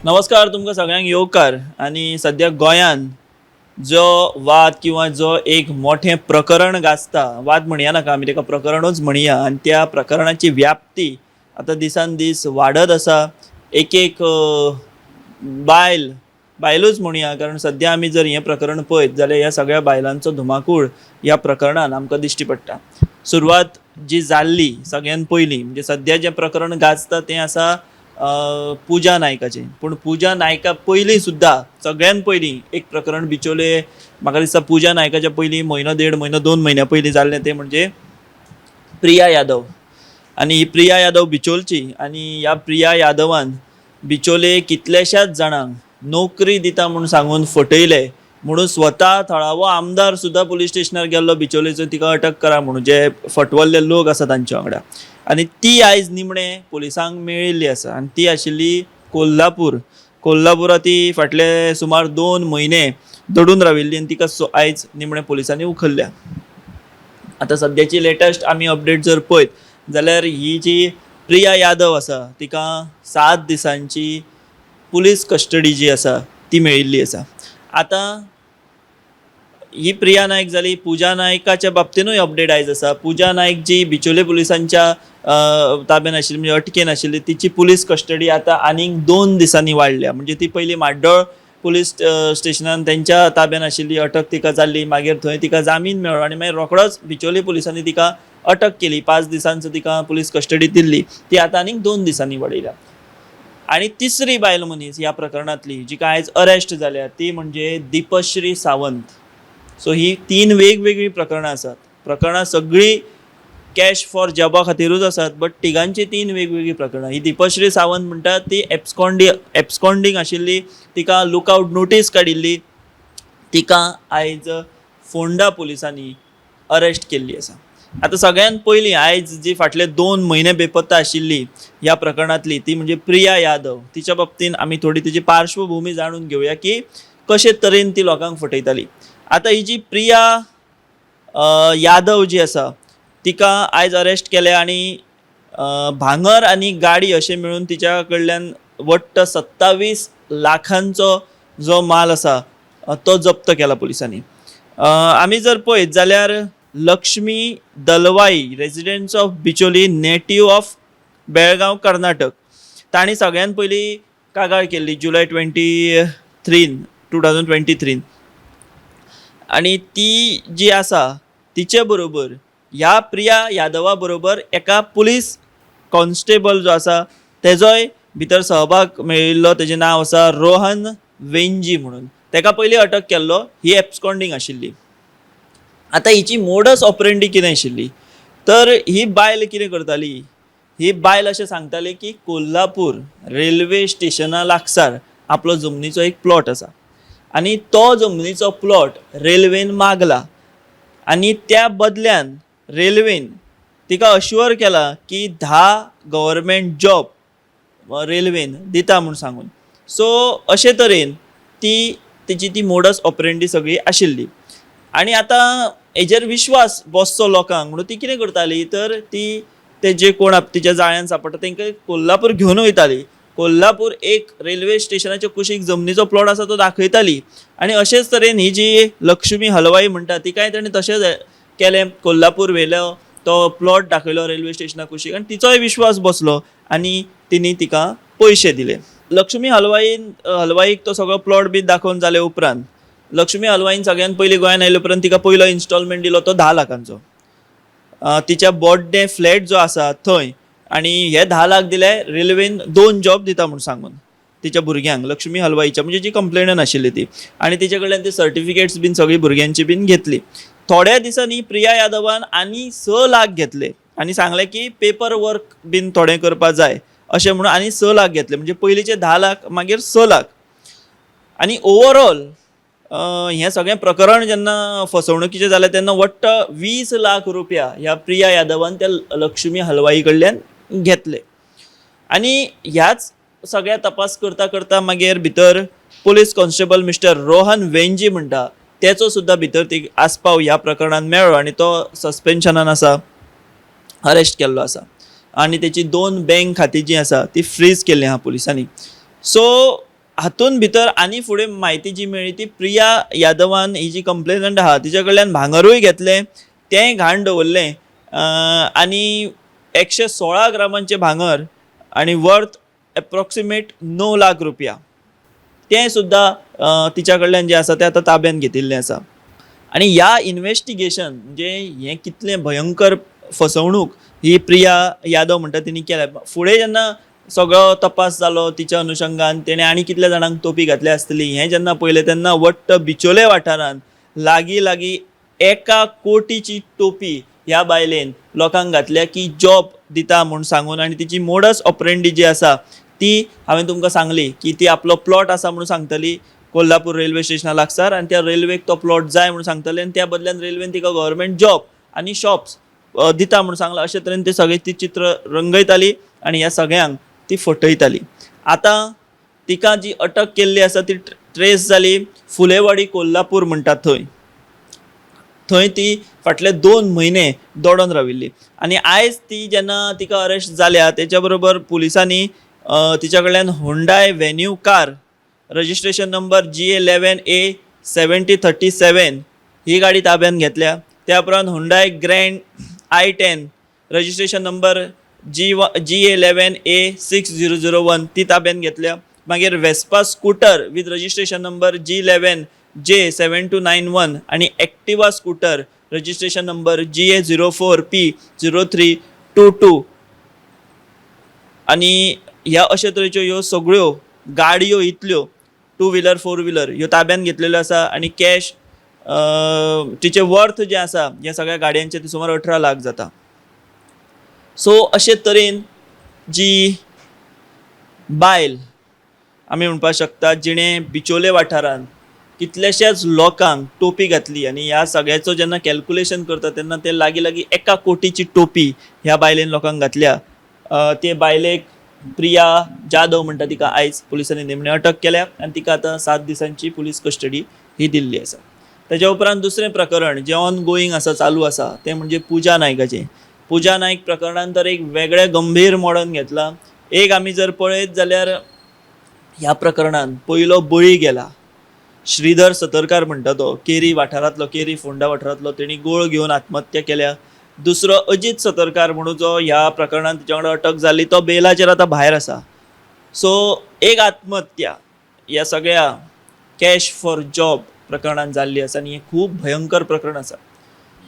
नमस्कार, तुमकां सगळ्यांक येवकार. आनी सद्या गोंयान जो वाद किंवा जो एक मोठें प्रकरण गाजता, वाद म्हणया नाका आमी ताका, प्रकरणूच म्हणया. आनी त्या प्रकरणाची व्याप्ती आतां दिसान दीस वाडत आसा. एक एक बायल, बायलूच म्हणया, कारण सद्या आमी जर हें प्रकरण पळयत जाल्यार ह्या सगळ्या बायलांचो धुमाकूळ ह्या प्रकरणान आमकां दिश्टी पडटा. सुरवात जी जाल्ली सगळ्यान पयलीं, म्हणजे सद्या जें प्रकरण गाजता तें आसा पुजा नायकाचें. पूण पुजा नायका पयलीं सुद्दां सगळ्यान पयलीं एक प्रकरण बिचोले, म्हाका दिसता पुजा नायकाच्या पयलीं म्हयनो, देड म्हयनो, 2 म्हयन्या पयलीं जाल्लें, तें म्हणजे प्रिया यादव. आनी ही प्रिया यादव बिचोलची आनी ह्या प्रिया यादवान बिचोले कितल्याशाच जाणांक नोकरी दिता म्हूण सांगून फटयले म्हणून स्वता थळावो आमदार सुद्दां पुलीस स्टेशनार गेल्लो बिचोलेचो, तिका अटक करा म्हणून, जे फटवल्ले लोक आसा तांच्या वांगडा. आनी ती आयज निमणे पुलिसांक मेळिल्ली आसा आनी ती आशिल्ली कोल्हापूर. कोल्हापुरा ती फाटले सुमार 2 म्हयने दडून राविल्ली आनी तिका आयज निमणे पुलिसांनी उखल्ल्या. आतां सद्याची लेटस्ट आमी अपडेट जर पळयत जाल्यार ही जी प्रिया यादव आसा तिका 7 दिसांची पुलीस कस्टडी जी आसा ती मेळिल्ली आसा. आतां ही प्रिया नायक जाली. पुजा नायकाच्या बाबतीनूय अपडेट आयज आसा. पुजा नायक जी बिचोले पुलिसांच्या ताब्यान आशिल्ली, म्हणजे अटकेन आशिल्ली, तिची पुलीस कस्टडी आतां आनीक 2 दिसांनी वाडल्या. म्हणजे ती पयलीं म्हाड्डोळ पुलीस स्टेशनान तेंच्या ताब्यान आशिल्ली, अटक तिका जाल्ली, मागीर थंय तिका जामीन मेळ्ळो आनी मागीर रोखडोच बिचोले पुलिसांनी तिका अटक केली. 5 दिसांचो तिका पुलीस कस्टडी दिल्ली, ती आतां आनीक 2 दिसांनी वाडयल्या. आनी तिसरी बायल मनीस ह्या प्रकरणांतली जिका आयज अरेस्ट जाल्या ती म्हणजे दीपश्री सावंत. सो ही तीन वेगवेगळीं प्रकरणां आसात. प्रकरणां सगळीं कॅश फॉर जॉबा खातीरूच आसात, बट तिगांची तीन वेगवेगळीं प्रकरणां. ही दीपश्री सावंत म्हणटा ती एब्सकॉन्डींग आशिल्ली, तिका लुकआउट नोटीस काडिल्ली, तिका आयज फोंडा पुलिसांनी अरेस्ट केल्ली आसा. आतां सगळ्यांत पयलीं आयज जी फाटले 2 म्हयने बेपत्ता आशिल्ली ह्या प्रकरणांतली, ती म्हणजे प्रिया यादव. तिच्या बाबतीन आमी थोडी तिची पार्श्वभूमी जाणून घेवया की कशे तरेन ती लोकांक फटयताली. आतां ही जी प्रिया यादव जी आसा तिका आयज अरेस्ट केल्या आनी भांगर आनी गाडी अशें मेळून तिच्या कडल्यान वट्ट 27 लाखांचो जो माल आसा तो जप्त केला पुलिसांनी. आमी जर पळयत जाल्यार Lakshmi Dalwai, residents of Bicholim, native of Belgaum, Karnataka, तांणी सगळ्यान पयलीं कागाळ केल्ली जुलय 23न, 2023न. आनी ती जी आसा तिचे बरोबर, ह्या प्रिया यादवा बरोबर एका पुलीस कॉन्स्टेबल जो आसा तेजोय भितर सहभाग मेळिल्लो. तेजें नांव आसा रोहन वेंजी म्हणून. तेका पयलीं अटक केल्लो. ही एब्सकॉन्डींग आशिल्ली. आतां हिची मोडस ऑपरेंडी कितें आशिल्ली, तर ही बायल कितें करताली, ही बायल अशें सांगताली की कोल्हापूर रेल्वे स्टेशना लागसार आपलो जमनीचो एक प्लॉट आसा आनी तो जमनीचो प्लॉट रेल्वेन मागला आनी त्या बदल्यान रेल्वेन तिका अश्युअर केला की 10 गव्हर्मेंट जॉब रेल्वेन दिता म्हूण सांगून. सो अशे तरेन ती तिची ती मोडस ऑपरेंडी सगळी आशिल्ली. आनी आतां हेजेर विश्वास बसचो लोकांक म्हणून ती कितें करताली, तर ती ते जे कोण तिच्या जाळ्यान सांपडटा तांकां कोल्हापूर घेवन वयताली. कोल्हापूर एक रेल्वे स्टेशनाच्या कुशीक जमनीचो प्लॉट आसा तो दाखयताली. आनी अशेच तरेन ही जी लक्ष्मी हलवाई म्हणटा तिकाय ताणें तशेंच केलें. कोल्हापूर व्हेलो, तो प्लॉट दाखयलो रेल्वे स्टेशना कुशीक आनी तिचोय विश्वास बसलो आनी तिणी तिका पयशे दिले. लक्ष्मी हलवाईन हलवाईक तो सगळो प्लॉट बी दाखोवन जाले उपरांत लक्ष्मी हलवाईन सगळ्यान पयलीं गोंयान आयले उपरांत तिका पयलो इन्स्टॉलमेंट दिलो तो 10 लाखांचो तिच्या बोड्डे फ्लॅट जो आसा थंय. आनी हे 10 लाख दिले रेल्वेन दोन जॉब दिता म्हूण सांगून तिच्या भुरग्यांक, लक्ष्मी हलवाईच्या, म्हणजे जी कंप्लेनंट आशिल्ली ती. आनी तिचे कडल्यान ती सर्टिफिकेट्स बीन सगळी भुरग्यांची बीन घेतली. थोड्या दिसांनी प्रिया यादवान आनी 6 लाख घेतले आनी सांगलें की पेपर वर्क बीन थोडें करपा जाय अशें म्हणून आनी 6 लाख घेतले. म्हणजे पयलींचे 10 लाख, मागीर 6 लाख. आनी ओवरऑल हें सगळें प्रकरण जेन्ना फसवणुकीचें जालें तेन्ना वट्ट 20 लाख रुपया ह्या प्रिया यादवान त्या लक्ष्मी हलवाई कडल्यान घेतले. आनी ह्याच सगळ्या तपास करता करता मागीर भितर police constable mister Rohan Venzy म्हणटा तेचो सुद्दां भितर ती आस्पाव ह्या प्रकरणान मेळ्ळो आनी तो सस्पेन्शनान आसा, अरेस्ट केल्लो आसा आनी तेची दोन बँक खातीं जीं आसा ती फ्रीज केल्ली आहा पुलिसांनी. सो हातूंत भितर आनी फुडें म्हायती जी मेळ्ळी ती प्रिया यादवान ही जी कंप्लेनंट आहा तिच्या कडल्यान भांगरूय घेतलें, तेंय घाण दवरलें आनी 116 ग्रामांचें भांगर आनी वर्थ एप्रोक्सिमेट 9 लाख रुपया तें सुद्दां तिच्या कडल्यान जें आसा तें आतां ताब्यांत घेतिल्लें आसा. आनी ह्या इन्वेस्टिगेशन म्हणजे हें कितलें भयंकर फसवणूक ही प्रिया यादव म्हणटा तिणी केल्या. फुडें जेन्ना सगळो तपास जालो तिच्या अनुशंगान तेणें आनी कितल्या जाणांक तोपी घातल्या आसतली हें जेन्ना पळयलें तेन्ना वट्ट बिचोले वाठारांत लागीं लागीं 1 कोटीची टोपी ह्या बायलेन लोकांक घातल्या की जॉब दिता म्हूण सांगून. आनी तिची मोडस ऑपरेंडी जी आसा ती हांवें तुमकां सांगली की ती आपलो प्लॉट आसा म्हणून सांगतली कोल्हापूर रेल्वे स्टेशना लागसार आनी त्या रेल्वेक तो प्लॉट जाय म्हणून सांगतले आनी त्या बदल्यान रेल्वेन तिका गव्हर्मेंट जॉब आनी शॉप्स दिता म्हणून सांगलां. अशे तरेन ते सगळें ती चित्र रंगयताली आनी ह्या सगळ्यांक ती फटयताली. आतां तिका जी अटक केल्ली आसा ती ट्रेस जाली फुलेवाडी कोल्हापूर म्हणटा थंय, थंय ती फाटले 2 म्हयने दोडोन राविल्ली. आनी आयज ती जेन्ना तिका अरेस्ट जाल्या तेच्या बरोबर पुलिसांनी तिच्या कडल्यान Hyundai Venue car registration number GA 11 A 7037 ही गाडी ताब्यांत घेतल्या. त्या उपरांत Hyundai Grand i10 registration number GA 11 A 6001 ती ताब्यांत घेतल्या. मागीर Vespa scooter with registration number G 11 J 7291 आनी Activa scooter registration number GA 04 P 0322 आनी ह्या अशे तरेच्यो ह्यो सगळ्यो गाडयो इतल्यो 2 व्हिलर 4 व्हिलर ह्यो ताब्यांत घेतलेल्यो आसा. आनी कॅश तिचें वर्थ जें आसा ह्या सगळ्या गाडयांचें तें सुमार 18 लाख जाता. सो अशे तरेन जी बायल आमी म्हणपाक शकता जिणें बिचोले वाठारांत कितल्याश्याच लोकांक टोपी घातली आनी ह्या सगळ्याचो जेन्ना कॅल्कुलेशन करता तेन्ना ते लागीं लागीं 1 कोटीची टोपी ह्या बायलेन लोकांक घातल्या. ते बायलेक प्रिया जाधव म्हणटा तिका आयज पुलिसांनी निमणे अटक केल्या आनी तिका आतां 7 दिसांची पुलीस कस्टडी ही दिल्ली आसा. तेज्या उपरांत दुसरें प्रकरण जें ऑन गोईंग आसा, चालू आसा, तें म्हणजे पुजा नायकाचें. पुजा नायक प्रकरणान तर एक वेगळें गंभीर मोडण घेतलां. एक आमी जर पळयत जाल्यार ह्या प्रकरणान पयलो बळी गेला श्रीधर सतरकार म्हणटा तो केरी वाठारांतलो, केरी फोंडा वाठारांतलो, तेणी गोळ घेवन आत्महत्या केल्या. दुसरो अजीत सतरकार म्हणून जो ह्या प्रकरणान तिच्या वांगडा अटक जाल्ली तो बेलाचेर आतां भायर आसा. सो एक आत्महत्या ह्या सगळ्या कॅश फॉर जॉब प्रकरणान जाल्ली आसा आनी हें खूब भयंकर प्रकरण आसा.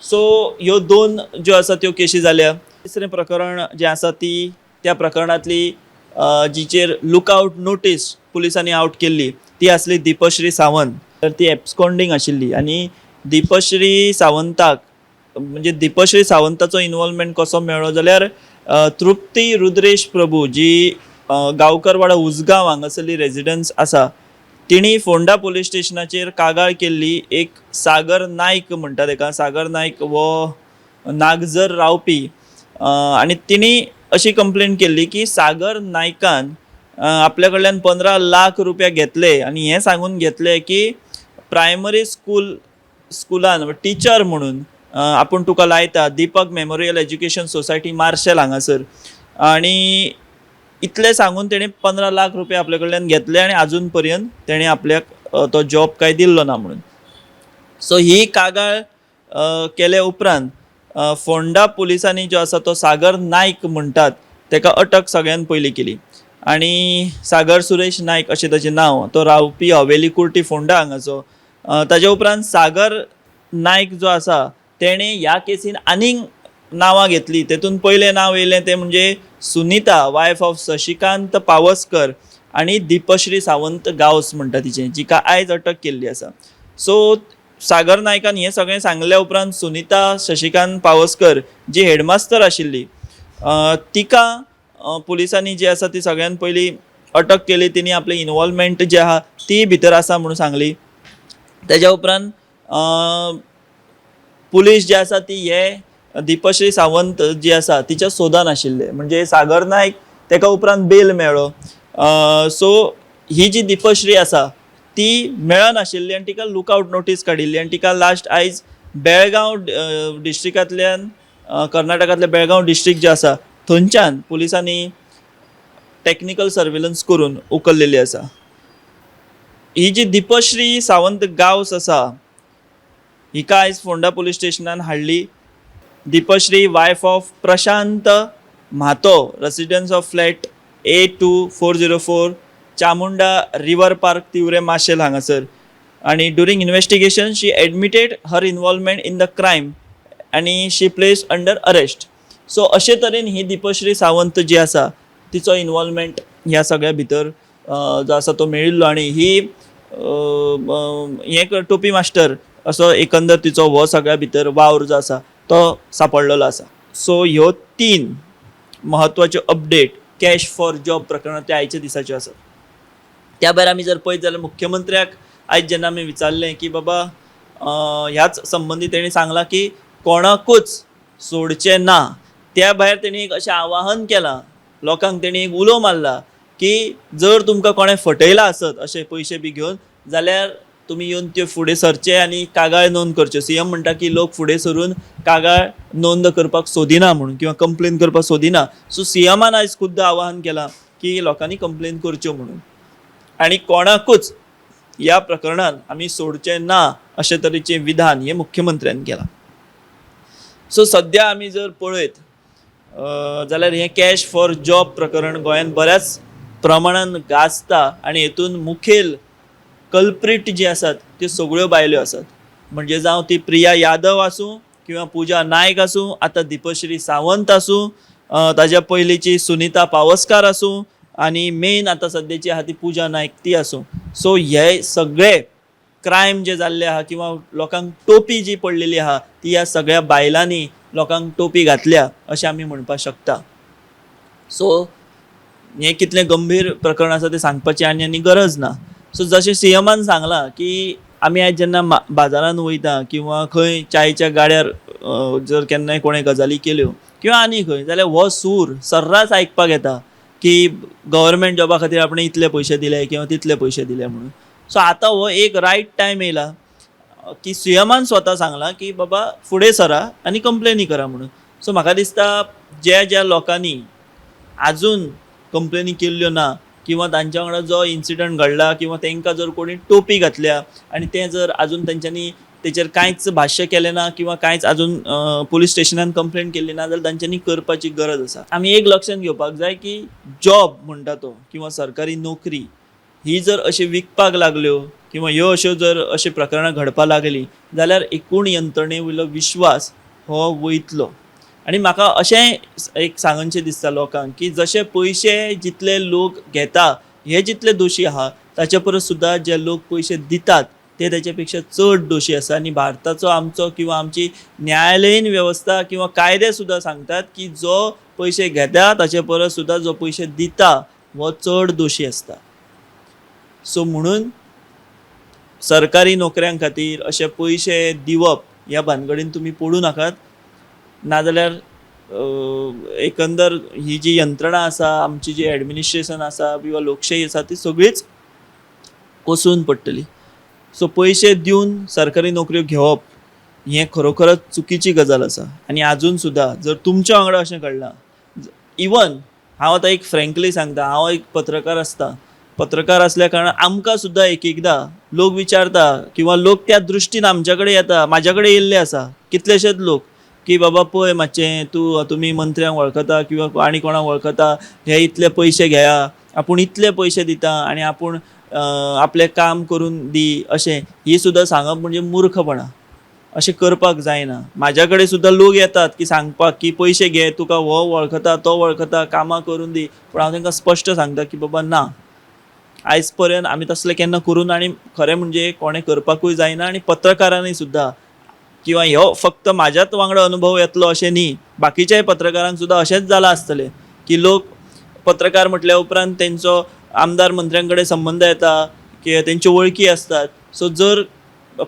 सो ह्यो 2 ज्यो आसा त्यो केशी जाल्या. तिसरें प्रकरण जें आसा ती त्या प्रकरणांतली जिचेर लुकआवट नोटीस पुलिसांनी आवट केल्ली ती आसली दीपश्री सावंत. तर ती एब्सकॉन्डींग आशिल्ली आनी दीपश्री सावंताक म्हणजे दीपश्री सावंताचो इनवॉल्वमेंट कसो मेळ्ळो जाल्यार तृप्ती रुद्रेश प्रभू जी गांवकरवाडा उजगांव हांगासरली रेजिडन्स आसा तिणी फोंडा पुलीस स्टेशनाचेर कागाळ केल्ली. एक सागर नायक म्हणटा तेका, सागर नायक हो नागझर रावपी आनी तिणी अशी कंप्लेन केल्ली की सागर नायकान आपल्या कडल्यान 15 लाख रुपया घेतले आनी हें सांगून घेतलें की प्रायमरी स्कुलान टिचर म्हणून आपूण तुका लायता Deepak memorial education society Marcel हांगासर, आनी इतलें सांगून तेणें 15 लाख रुपया आपल्या कडल्यान घेतले आनी आजून पर्यंत तेणें आपल्याक तो जॉब काय दिल्लो ना म्हणून. सो ही कागाळ केले उपरांत फोंडा पुलिसांनी जो आसा तो सागर नायक म्हणटात तेका अटक सगळ्यान पयलीं केली आनी सागर सुरेश नायक अशें ताचें नांव, तो रावपी हवेली कुर्टी फोंडा हांगाचो. ताजे उपरांत सागर नायक जो आसा तेणें ह्या केसीन आनीक नांवां घेतली. तेतून पयलें नांव येयलें तें म्हणजे सुनीता वायफ ऑफ शशिकांत पावसकर आनी दीपश्री सावंत गांवस म्हणटा तिचें, जिका आयज अटक केल्ली आसा. सो सागर नायकान हें सगळें सांगल्या उपरांत सुनीता शशिकांत पावसकर जी हेडमास्तर आशिल्ली तिका पुलिसांनी जी आसा ती सगळ्यान पयलीं अटक केली. तिणी आपली इनवॉल्वमेंट जी आहा ती भितर आसा म्हणून सांगली. तेज्या उपरांत पुलीस जी आसा ती हे दीपश्री सावंत जी आसा तिच्या सोदान आशिल्ले. म्हणजे सागर नायक तेका उपरांत बेल मेळ्ळो. सो ही जी दीपश्री आसा ती मेळनाशिल्ली आनी तिका लुकआवट नोटीस काडिल्ली आनी तिका लास्ट आयज बेळगांव डिस्ट्रिक्टांतल्यान कर्नाटकांतलें बेळगांव डिस्ट्रिक्ट जें आसा थंयच्यान पुलिसांनी टॅक्निकल सर्वेलन्स करून उखल्लेली आसा. ही जी दीपश्री सावंत गांवस आसा हिका आयज फोंडा पुलीस स्टेशनान हाडली. Deepashri wife of Prashant Mhato, residence of flat A2404, Chamunda river park, Tivre, Marcel हांगासर. आनी during investigation she admitted her involvement in the crime आनी she place under arrest. So अशे तरेन ही दीपश्री सावंत जी आसा तिचो इनवॉल्वमेंट ह्या सगळ्या भितर जो आसा तो मेळिल्लो आनी ही हें टोपी मास्टर असो एकंदर तिचो हो सगळ्या भितर वावर जो आसा तो सांपडलेलो आसा. सो ह्यो तीन म्हत्वाच्यो अपडेट कॅश फॉर जॉब प्रकरणांतल्या आयच्या दिसाच्यो आसात. त्या भायर आमी जर पळयत जाल्यार मुख्यमंत्र्याक आयज जेन्ना आमी विचारलें की बाबा ह्याच संबंदी तेणी सांगलां की कोणाकूच सोडचें ना. त्या भायर तेणी एक अशें आवाहन केलां लोकांक, तेणी एक उलो मारला की जर तुमकां कोणें फटयलां आसत अशे पयशे बी घेवन जाल्यार तुमी येवन त्यो फुडें सरचे आनी कागाळ नोंद करच्यो. सीएम म्हणटा की लोक फुडें सरून कागाळ नोंद करपाक सोदिना म्हणून किंवा कंप्लेन करपाक सोदिना. सो सीएमान आयज खुद्द आवाहन केलां की लोकांनी कंप्लेन करच्यो म्हणून आनी कोणाकूच ह्या प्रकरणान आमी सोडचें ना अशे तरेचें विधान हें मुख्यमंत्र्यान केलां. सो सद्या आमी जर पळयत जाल्यार हें कॅश फॉर जॉब प्रकरण गोंयांत बऱ्याच प्रमाणान गाजता आनी हेतून मुखेल कल्प्रीट जी आसात त्यो सगळ्यो बायल्यो आसात. म्हणजे जावं ती प्रिया यादव आसूं किंवा पुजा नायक आसूं, आतां दीपश्री सावंत आसूं, ताज्या पयलींची सुनिता पावसकार आसूं आनी मेन आतां सद्याची आहा ती पुजा नायक ती आसूं. सो हे सगळे क्रायम जे जाल्ले आहा किंवा लोकांक टोपी जी पडलेली आहा ती ह्या सगळ्या बायलांनी लोकांक टोपी घातल्या अशें आमी म्हणपाक शकता. सो हें कितलें गंभीर प्रकरण आसा तें सांगपाची आनी आनी गरज ना. सो जशें सीएमान सांगलां की आमी आयज जेन्ना बाजारान वयता किंवा खंय चायच्या गाड्यार जर केन्नाय कोणें गजाली केल्यो किंवा आनी खंय जाल्यार हो सूर सर्रास आयकपाक येता की गव्हर्मेंट जॉबा खातीर आपणें इतले पयशे दिले किंवा तितले पयशे दिले म्हणून. सो आतां हो एक रायट टायम येयला की सीएमान स्वता सांगलां की बाबा फुडें सरा आनी कंप्लेनी करा म्हणून. सो म्हाका दिसता ज्या ज्या लोकांनी आजून कंप्लेनी केल्ल्यो ना किंवा तांच्या वांगडा जो इन्सिडंट घडला किंवा तांकां जर कोणी टोपी घातल्या आनी तें जर आजून तेंच्यांनी तेचेर कांयच भाश्य केलें ना किंवा कांयच आजून पुलीस स्टेशनान कंप्लेन केल्ली ना जाल्यार तांच्यांनी करपाची गरज आसा. आमी एक लक्षांत घेवपाक जाय की जॉब म्हणटा तो किंवा सरकारी नोकरी ही जर अशी विकपाक लागल्यो किंवा ह्यो अश्यो जर अशी प्रकरणां घडपाक लागलीं जाल्यार एकूण यंत्रणे वयलो विश्वास हो वयतलो. आनी म्हाका अशें एक सांगनशें दिसता लोकांक की जशे पयशे जितले लोक घेता हे जितले दोशी आहा ताचे परस सुद्दां जे लोक पयशे दितात ते ताचे पेक्षा चड दोशी आसा. आनी भारताचो आमचो किंवा आमची न्यायालयीन वेवस्था किंवा कायदे सुद्दां सांगतात की जो पयशे घेता ताचे परस सुद्दां जो पयशे दिता हो चड दोशी आसता. सो म्हणून सरकारी नोकऱ्यां खातीर अशे पयशे दिवप ह्या भानगडीन तुमी पडूं नाकात, नाजाल्यार एकंदर ही जी यंत्रणा आसा आमची जी एडमिनिस्ट्रेशन आसा किंवा लोकशाही आसा ती सगळीच कोसळून पडटली. सो पयशे दिवन सरकारी नोकऱ्यो घेवप हें खरोखरच चुकीची गजाल आसा. आनी आजून सुद्दां जर तुमच्या वांगडा अशें घडलां, इवन हांव आतां एक फ्रेंकली सांगता, हांव एक पत्रकार आसता, पत्रकार आसल्या कारणान आमकां सुद्दां एक एकदां लोक विचारता किंवा लोक त्या दृश्टीन आमच्या कडेन येता, म्हाज्या कडेन येयल्ले आसा कितलेशेच लोक की बाबा पळय मातशें तूं तुमी मंत्र्यांक वळखता किंवा आनी कोणाक वळखता, हे इतले पयशे घेया, आपूण इतले पयशे दिता आनी आपूण आपलें काम करून दी अशें ही सुद्दां सांगप म्हणजे मूर्खपणां, अशें करपाक जायना. म्हाज्या कडेन सुद्दां लोक येतात की सांगपाक की पयशे घे, तुका हो वळखता तो वळखता, कामां करून दी, पूण हांव तांकां स्पश्ट सांगता की बाबा ना, आयज पर्यंत आमी तसलें केन्ना करूं ना आनी खरें म्हणजे कोणें करपाकूय जायना. आनी पत्रकारांनी सुद्दां किंवा ह्यो फक्त म्हाज्याच वांगडा अनुभव येतलो अशें न्ही, बाकीच्याय पत्रकारांक सुद्दां अशेंच जालां आसतलें की लोक पत्रकार म्हटल्या उपरांत तेंचो आमदार मंत्र्यां कडेन संबंद येता की तेंच्यो वळखी आसतात. सो जर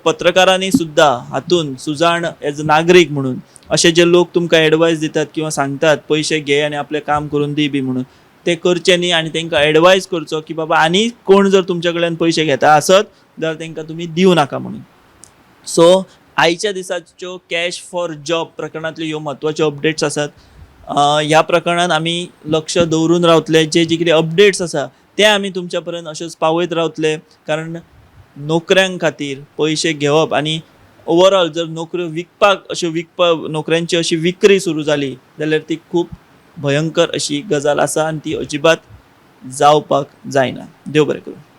पत्रकारांनी सुद्दां हातून सुजाण एज अ नागरीक म्हणून अशे जे लोक तुमकां एडवायस दितात किंवा सांगतात पयशे घे आनी आपलें काम करून दी बी म्हणून, ते करचे न्ही आनी तांकां एडवायस करचो की बाबा आनी कोण जर तुमच्या कडल्यान पयशे घेता आसत जाल्यार तांकां तुमी दिवं नाका म्हणून. सो आयच्या दिसाच्यो कॅश फॉर जॉब प्रकरणांतल्यो ह्यो म्हत्वाच्यो अपडेट्स आसात. ह्या प्रकरणांत आमी लक्ष दवरून रावतले, जे जे कितें अपडेट्स आसा ते आमी तुमच्या पर्यंत अश्योच पावयत रावतले, कारण नोकऱ्यां खातीर पयशे घेवप आनी ओवरऑल जर नोकऱ्यो विकपाक अश्यो विकपा नोकऱ्यांची अशी विक्री सुरू जाली जाल्यार ती खूब भयंकर अशी गजाल आसा आनी ती अजिबात जावपाक जायना. देव बरें करूं.